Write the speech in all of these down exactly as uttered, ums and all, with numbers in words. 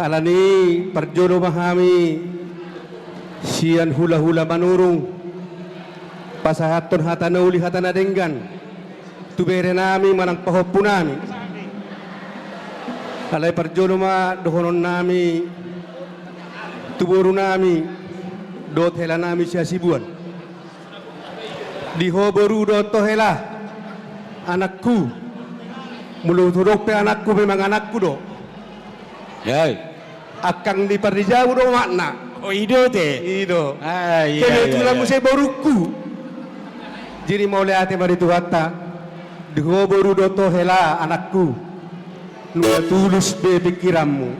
Alani parjolo ma hami sian hulahula Manurung pasahathon hata na uli hata na denggan tu berenami manang pahompunami. Alai parjolo ma dohononnami tu borunami dohot helanami si Hasibuan. Di ho boru dohot ho hela, anakku. Molo hudok pe anakku, memang anakku do. Angkang ni parrijabu do makna. O, i do te. I do. Kebetulan muse borungku. Jadi mauliate ma di Tuhanta. Di ho boru dohot ho hela, anakku. Nunga tulus be pingkiranmu.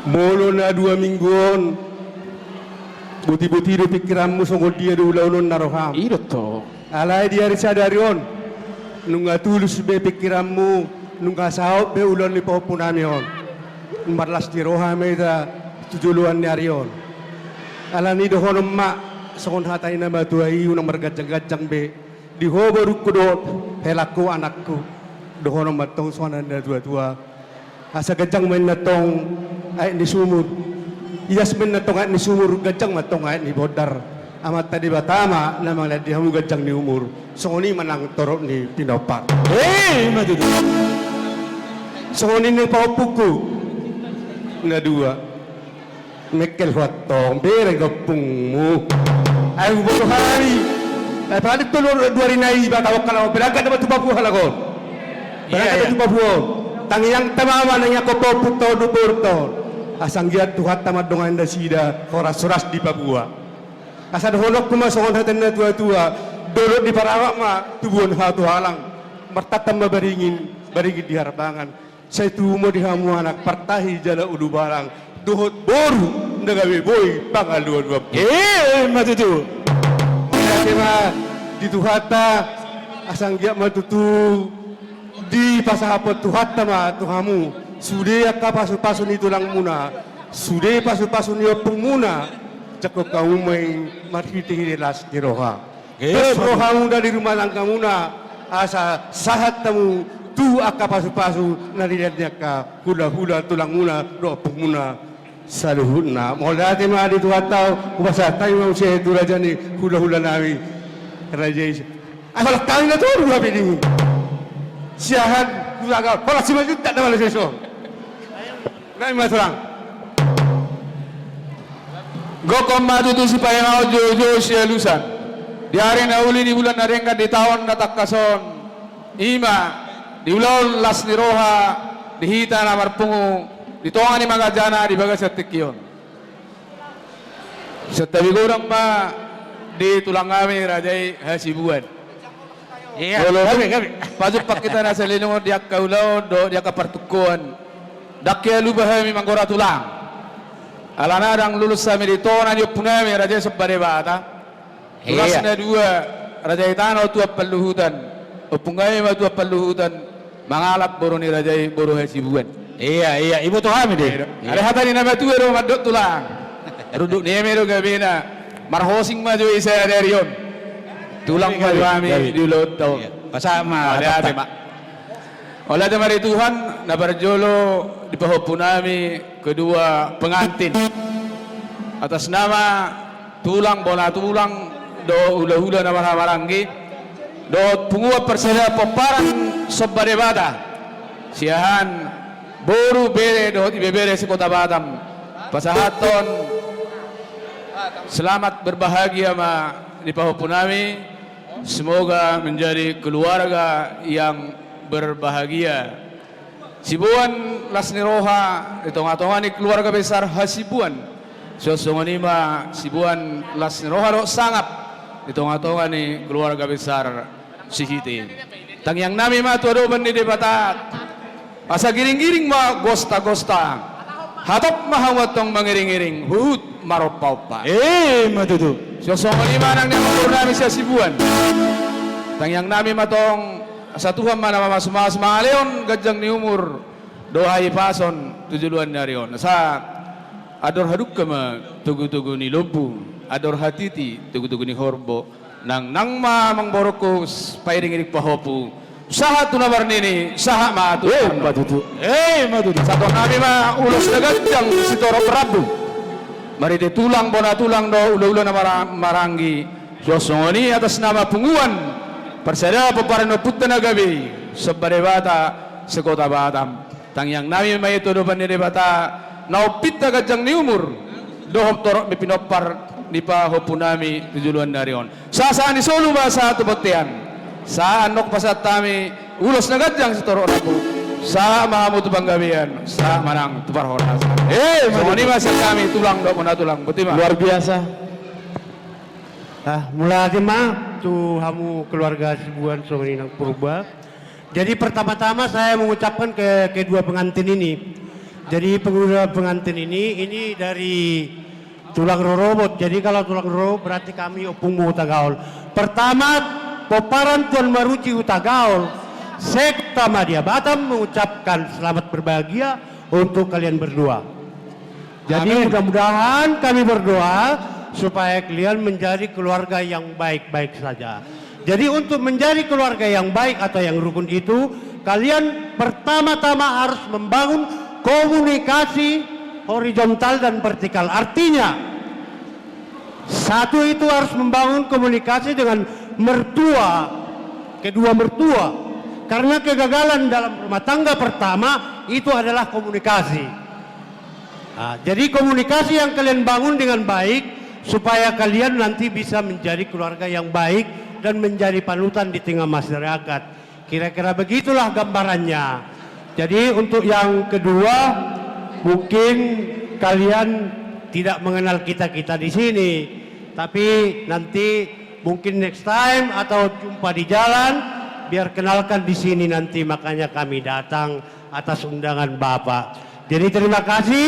Molo na dua minggu on, boti-boti do pingkiranmu songon dia do ulaon on na roham. I do tong. Alai di ari sadari on, nunga tulus be pingkiranmu, nunga saut be ulaon ni pahompunami on. Marlas ni roha ma hita tu joloan ni ari on. Alani dohonon ma songon hata ni na matua i, unang marganjang-ganjang be. Di ho borungku dohot helangku, anakku, dohonon ma tong songon na tua-tua. Asa ganjang ma inna tong aek ni sumur. Ias ma inna tong aek ni sumur, ganjang ma tong aek ni bondar. Amanta Debata ma na mangalean di hamu ganjang ni umur. Songon i ma nang torop ni pinompar. Eh, ima tutu. Songon i nang pahompungku na dua. Mengkel ho antong, bereng ompungmu. Ai huboto hami. Ai paling tolu dua ari nai ba tawakal au, berangkat nama tu Papua halak on. Berangkat nama tu Papua on. Tangiang tama ma nang iangkon pahompunta on dohot borunta on. Asa anggiat Tuhanta mandongani nasida horas-horas di Papua. Asa dohononku ma songon hata ni na tua-tua. Dolok di Parawak ma tubuan hatualang. Martantan ma baringin, baringin di harbangan. Sai tubu ma di hamu anak partahi jala ulubalang dohot boru na gabe boi pangalualuan. Eh, ima tutu. Mauliate ma di Tuhanta, asa anggiat ma tutu dipasahaphon Tuhanta ma tu hamu sude angka pasupasu ni tulangmuna, sude pasupasu ni ompungmuna, jangkon hamu ma i marhitehite las ni roha. Dos rohamuna di rumah tanggamuna, asa sahat hamu tu angka pasupasu na nilehon ni angka hulahula tulangmuna dohot ompungmuna saluhutna. Mauliate ma di Tuhanta, hupasahat hami ma muse tu raja ni hulahulanami, raja i. Ai holan hami na tolu hape dingin. Siahan, holan Simanjuntak nama na seso. Nai ma tulang. Gokhon ma tutu sipaingaon, joujou sialusan. Di ari na uli, di bulan na denggan, di taon na tangkas on, ima di ulaon las ni roha di hita na marpungu di tonga ni manganjana di bagasan tingki on. Santabi godang ma di tulang nami raja i Hasibuan. Iya, walaupun gabe, gabe. Pajumpang hita na salelengon di angka ulaon dohot di angka partungkoan, ndang hea lupa hami manggora tulang. Alana ndang lulus hami di tona ni ompu nami raja i Somba Debata. Tulas na dua, raja i tano tuan panluhutan. Ompung nami ma tuan panluhutan. Mangalap boru ni raja i, boru Hasibuan. Iya, iya, iboto hami do i. Iya. Ada hata ni na matua do mandok tulang. Runduk ni eme do gabena. Marhosing ma jo i sadari on. Tulang ma jo hami di ulaonta on. Iya. Pasahat ma. Mauliate ma. Mauliate ma di Tuhan, na parjolo di pahompu nami, kedua pengantin. Atas nama tulang, bona tulang, dohot hulahula na marhahamaranggi, dohot punguan parsadaan pomparan Somba Debata, siahaan boru, bere dohot ibebere se-Kota Batam, pasahathon selamat berbahagia ma di pahompu nami. Semoga menjadi keluarga yang berbahagia. Siboan las ni roha di tongatonga ni keluarga besar Hasibuan. Songon i ma siboan las ni roha dohot sangap di tongatonga ni keluarga besar Sihite. Tangiang nami ma tu adopan ni Debata, asa giringgiring ma gostagosta. Hatop ma hamu antong mangiringiring, huhut marompaompa. Ima tutu. Songon i ma nang di angka boru nami si Hasibuan. Tangiang nami ma tong asa Tuhan ma na mamasumasu, mangalehon ganjang ni umur dohot hahipason tu joloan ni ari on. Asa andor hadungka ma togutogu ni lombu, andor hatiti togutogu ni horbo. Nangnang ma amang borungku, pairingiring pahompu, Sahat tu na marnini, sahat ma tu na marnono. Emma tutu. Emma tutu. Sahat tu hami ma ulos na ganjang sitorop rambu. Marhite tulang, bona tulang dohot hulahula na mara-, maranggi. Suang songon i atas nama punguan parsada pomparan ni ompunta na gabe i, Somba Debata se-Kota Batam. Tangiang nami ma i tu adopan ni Debata, na ompinta ganjang ni umur dohot torop ni pinompar ni pahompu nami tu joloan ni ari on. Sahat-sahat ni solu ma sahat tu bontean. Sahat nang pasahat hami ulos na ganjang sitorop rambu. Sahat ma hamu tu panggabean, sahat ma nang tu parhorasan. Emma tutu. Songon i ma sian hami tulang dohot bona tulang. Boti ma. Luar biasa. Ah, mauliate ma tu hamu keluarga Hasibuan songon i nang Purba. Jadi pertama-tama saya mengucapkan ke kedua pengantin ini. Jadi kedua pengantin ini, ini dari tulang rorobot. Jadi kalau tulang rorobot berarti kami Ompung Hutagaol. Pertama, pomparan Tuan Maruji Hutagaol se-Kota Madya Batam mengucapkan selamat berbahagia untuk kalian berdua. Jadi, amin. Mudah-mudahan kami berdoa supaya kalian menjadi keluarga yang baik-baik saja. Jadi, untuk menjadi keluarga yang baik atau yang rukun itu, kalian pertama-tama harus membangun komunikasi horizontal dan vertikal. Artinya, satu itu harus membangun komunikasi dengan mertua, kedua mertua. Karena kegagalan dalam rumah tangga pertama itu adalah komunikasi. Nah, jadi komunikasi yang kalian bangun dengan baik, supaya kalian nanti bisa menjadi keluarga yang baik dan menjadi panutan di tengah masyarakat. Kira-kira begitulah gambarannya. Jadi, untuk yang kedua, mungkin kalian tidak mengenal kita-kita di sini, tapi nanti mungkin next time atau jumpa di jalan, biar kenalkan di sini nanti, makanya kami datang atas undangan Bapak. Jadi, terima kasih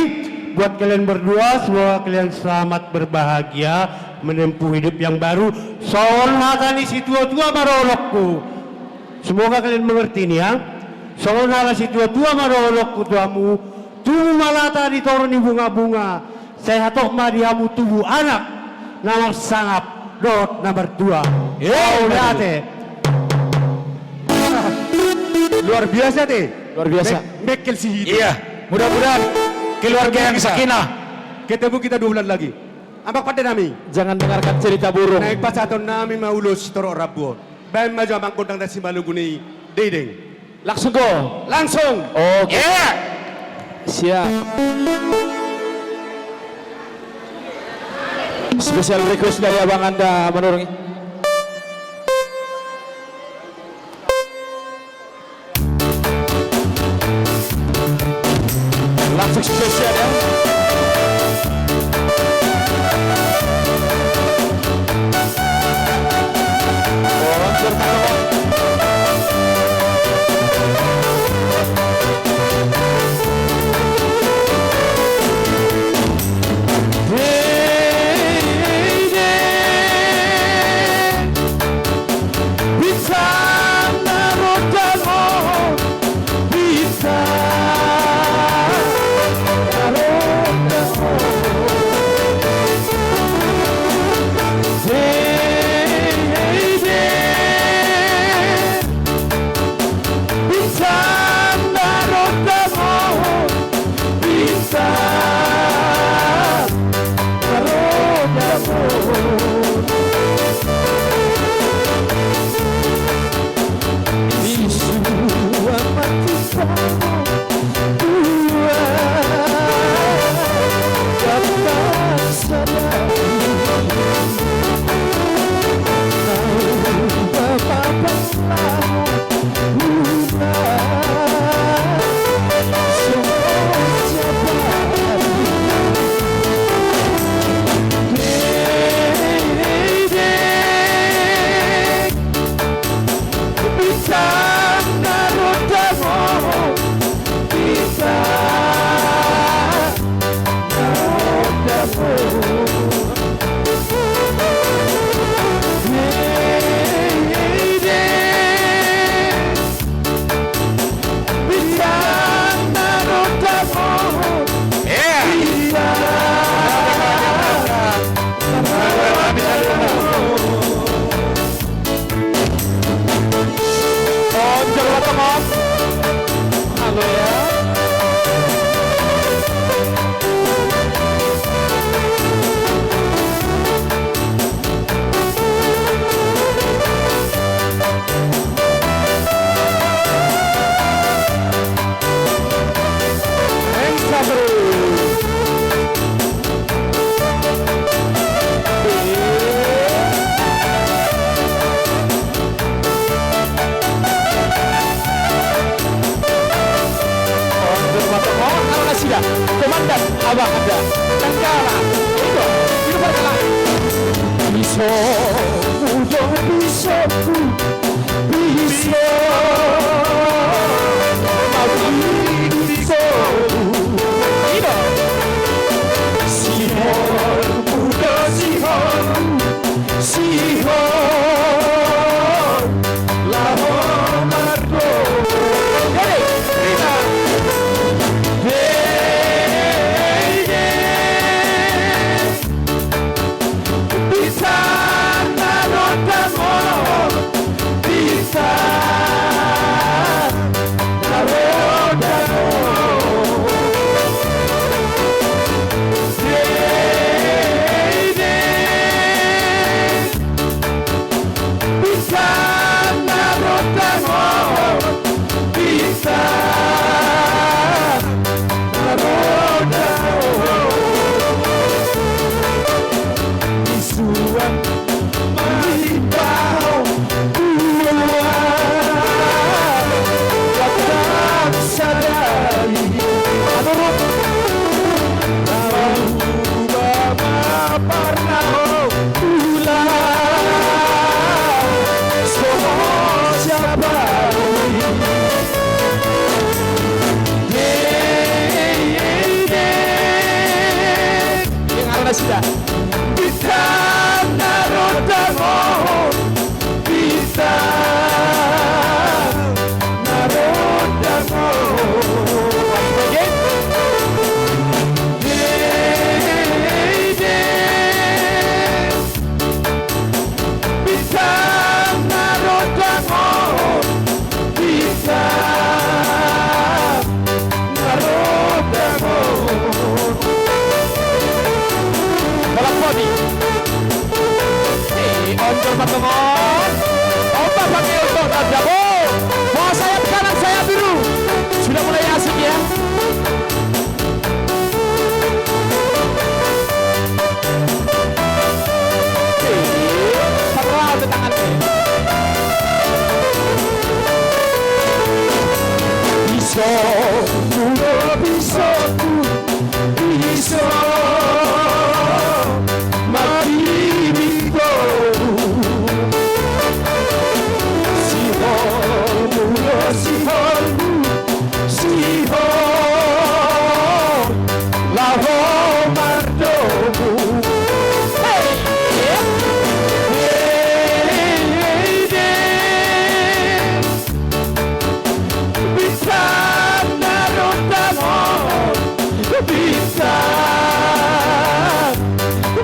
buat kalian berdua, semoga kalian selamat berbahagia menempuh hidup yang baru. Songon hata ni situa-tua ma dohononku. Semoga kalian mengerti ini, ya. Songon hata ni situa-tua ma dohononku tu hamu, tubu ma lata di toru ni bunga-bunga, sai hatop ma di hamu tubu anak na marsangap dohot na martua. Eh, mauliate. Luar biasa, te. Luar biasa. Mek-, mekkel si hita. Iya, mudah-mudahan keluarga yang sakinah. Ketemu kita dua bulan lagi. Amang pande nami. Jangan dengarkan cerita burung. Naeng pasahaton nami ma ulos sitorop rambu on. Baen ma jo amang gondang na simalungun i, Dedeng. Langsung go. Langsung. Oke. Iya. Siap. Special request dari Abang Anda, Manurung. Langsung spesial, ya. Abang ada. Tanggala. Itu. Itu parkala. Piso, udo piso, piso. Mau piso. Itu. Sihol, udo sihol. Sihol. Laho mardomu. Jadi, terima. Hei, hei. Bisa na ro dangol, bisa na ro dangol. Hei, hei. Bisa na ro dangol, bisa na ro dangol. Disuan malimbau dua batang sadari. Aduh. Lalu Parna ula so siapa. Dei, dei, dei. Dengar nasida. Bisa na ro dangol. Bisa na ro dangol. Dei, dei. Bisa na ro dangol. Bisa na ro dangol. Balap bodi. Eh, on jolma tongon. Opa, pakai untuk tanda, bo. Bawa sayap kanan, sayap biru. Sudah mulai asik, ya. Serah tu tangan. Piso, udo piso, piso. Mati minggu. Sihol, udo sihol. Sihol laho mardomu. Hei, hei, hei. Bisa na ro dangol, bisa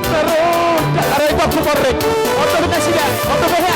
na ro dangol. Ada itu aku korek. Oto kita sida, oto kita.